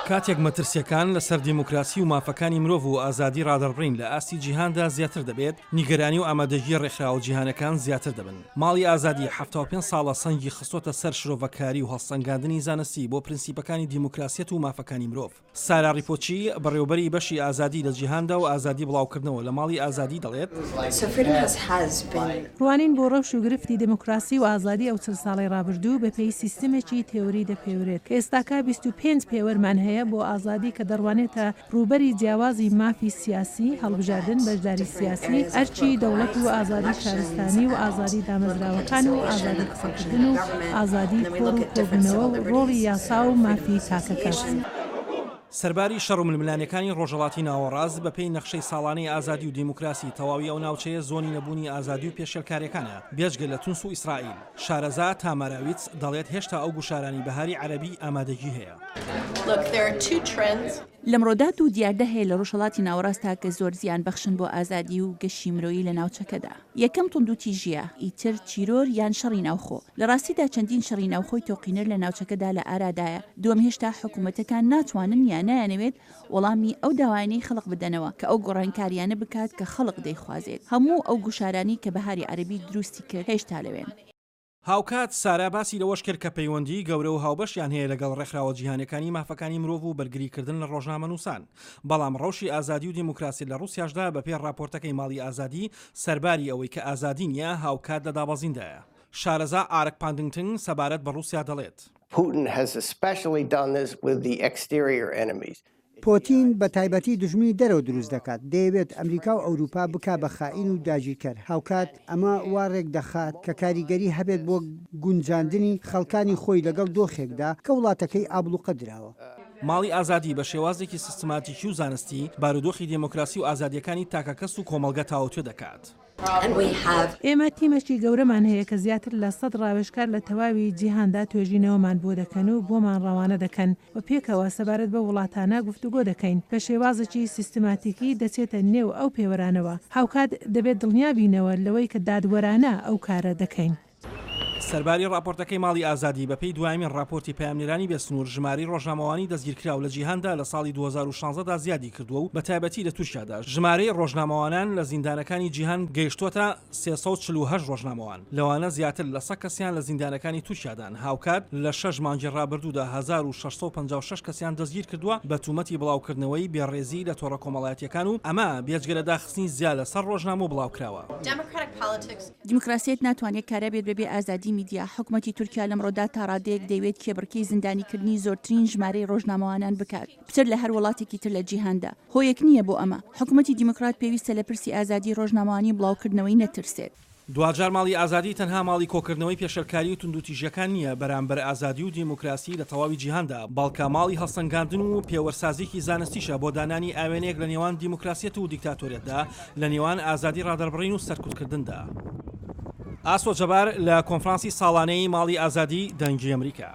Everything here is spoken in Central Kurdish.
کاتێک مەترسییەکان لەسەر دیموکراسی و مافەکانی مرۆڤ و ئازادی ڕادەربڕین لە ئاستی جیهاندا زیاتر دەبێت، نیگەرانی و ئامادەگی ڕێکخراوە جیهانەکان زیاتر دەبن. ماڵی ئازادی 75 ساڵە سەنگی خستۆتە سەر شرۆڤەکاری و هەڵسەنگاندنی زانستی بۆ پرنسیپەکانی دیموکراسیەت و مافەکانی مرۆڤ. سارا ڕیپۆچی، بەڕێوەبەری بەشی ئازادی لە جیهاندا و ئازادی بڵاوکردنەوە لە ماڵی ئازادی دەڵێت، ڕوانین بۆ ڕەوش و گرفتی دێموکراسی و ئازادی ئەو 40 ساڵەی ڕابردوو بە پێی سیستمێکی تێوری دەپێورێت کە ئێستاکە 25 پێوەرمان هەیە بۆ ئازادی کە دەڕوانێتە ڕووبەری جیاوازی مافی سیاسی، هەڵبژاردن، بەشداری سیاسی، ئەرکی دەوڵەت و ئازادی شارستانی و ئازادی دامەزراوەکان و ئازادی قسەکردن و ئازادی کۆڕ و کۆبوونەوە و ڕۆڵی یاسا و مافی تاکەکەس. سەرباری شەڕ و ململانێکانی ڕۆژهەڵاتی ناوەڕاست، بەپێی نەخشەی ساڵانەی ئازادی و دیموکراسی، تەواوی ئەو ناوچەیە زۆنی نەبوونی ئازادی و پێشێلکارییەکانە، بێجگە لە تونس و ئیسرائیل. شارەزا تامارا ویتس دەڵێت هێشتا ئەو گوشارانەی بەهاری عەرەبی ئامادەگی هەیە. لەمڕۆدا دوو دیاردە هەیە لە ڕۆژهەڵاتی ناوەڕاستدا کە زۆر زیان بەخشن بۆ ئازادی و گەشی مرۆیی لە ناوچەکەدا. یەکەم توندوتیژییە، ئیتر تیرۆر یان شەڕی ناوخۆ. لە ڕاستیدا چەندین شەڕی ناوخۆی تۆقینەر لە ناوچەکەدا لە ئارادایە. دووەم هێشتا حکومەتەکان ناتوانن یا نایانەوێت وەڵامی ئەو داوایانەی خەڵک بدەنەوە کە ئەو گۆڕانکارییانە بکات کە خەڵک دەیخوازێت. هەموو ئەو گوشارانەی کە بەهاری عەرەبی دروستی کرد هێشتا لەوێن. هاوکات سارا باسی لەوەش کرد کە پەیوەندیی گەورە و هاوبەشیان هەیە لەگەڵ ڕێکخراوە جیهانیەکانی مافەکانی مرۆڤ و بەرگریکردن لە ڕۆژنامەنووسان، بەڵام ڕەوشی ئازادی و دیموکراسی لە ڕووسیاشدا بەپێی ڕاپۆرتەکەی ماڵی ئازادی سەرباری ئەوەی کە ئازادی نییە هاوکات لە دابەزیندایە. شارەزا ئارک پاندنگتن سەبارەت بە ڕووسیا دەڵێت. Putin has especially done this with the exterior enemies. پۆتین بە تایبەتی دوژمنی دەرەوە دروست دەکات، دەیەوێت ئەمریکا و ئەوروپا بکا بە خائین و داگیرکەر، هاوکات ئەمە وا رێکدەخات کە کاریگەری هەبێت بۆ گونجاندنی خەڵکانی خۆی لەگەڵ دۆخێکدا کە وڵاتەکەی ئابڵوقە دراوە. ماڵی ئازادی بە شێوازێکی سیستماتیکی و زانستی بارودۆخی دێمۆکراسی و ئازادییەکانی تاکەکەس و کۆمەڵگە تاوتوێ دەکات. ئێمە تیمێکی گەورەمان هەیە کە زیاتر لە سەد ڕاوێژکار لە تەواوی جیهاندا توێژینەوەمان بۆ دەکەن و بۆمان ڕەوانە دەکەن و پێکەوە سەبارەت بەو وڵاتانە گفتوگۆ دەکەین، بە شێوازێکی سیستماتیکی دەچێتە نێو ئەو پێوەرانەوە، هاوکات دەبێت دڵنیا بینەوە لەوەی کە دادوەرانە ئەو کارە دەکەین. سەرباری ڕاپۆرتەکەی ماڵی ئازادی، بەپێی دوایەمین ڕاپۆرتی پەیامنێرانی بێ سنوور، ژمارەی ڕۆژنامەوانی دەستگیرکراو لە جیهاندا لە ساڵی 2016 دا زیادی کردووە و بەتایبەتی لە تورکیادا ژمارەی ڕۆژنامەوانان لە زیندانەکانی جیهان گەیشتووەتە 348 ڕۆژنامەوان، لەوانە زیاتر لە سەد کەسیان لە زیندانەکانی تورکیادان، هاوکات لە شەش مانگی ڕابردوودا 1656 کەسیان دەستگیرکردووە بە تومەتی بڵاوکردنەوەی بێڕێزی لە تۆڕە کۆمەڵایەتییەکان و ئەمە بێجگە لە داخستنی زیا لە سەر ڕۆژنامە و بڵاوکراوە. دیموکراسیەت ناتوانێت کارا بێت بەبێ ئازادی میدیا، حکومەتی تورکیا لەمڕۆدا تاڕادەیەک دەیەوێت کێبڕکێی زیندانیکردنی زۆرترین ژمارەی ڕۆژنامەوانان بکات پتر لە هەر وڵاتێکی تر لە جیهاندا. هۆیەک نییە بۆ ئەمە. حکومەتی دیموکرات پێویستە لە پرسی ئازادی ڕۆژنامەوانی و بڵاوکردنەوەی نەترسێت. دواجار ماڵی ئازادی تەنها ماڵی کۆکردنەوەی پێشێلکاری و توندوتیژیەکان نییە بەرامبەر ئازادی و دیموکراسی لە تەواوی جیهاندا، بەڵکە ماڵی هەڵسەنگاندن و پێوەرسازیەکی زانستیشە بۆ دانانی ئاوێنەیەک لە نێوان دیموکراسیەت و دیکتاتۆریەتدا، لە نێوان ئازادی ڕادەربڕین و سەرکوتکردندا. ئاسۆ جەبار لە کۆنفرانسی ساڵانەی ماڵی ئازادی دەنگی ئەمریکا.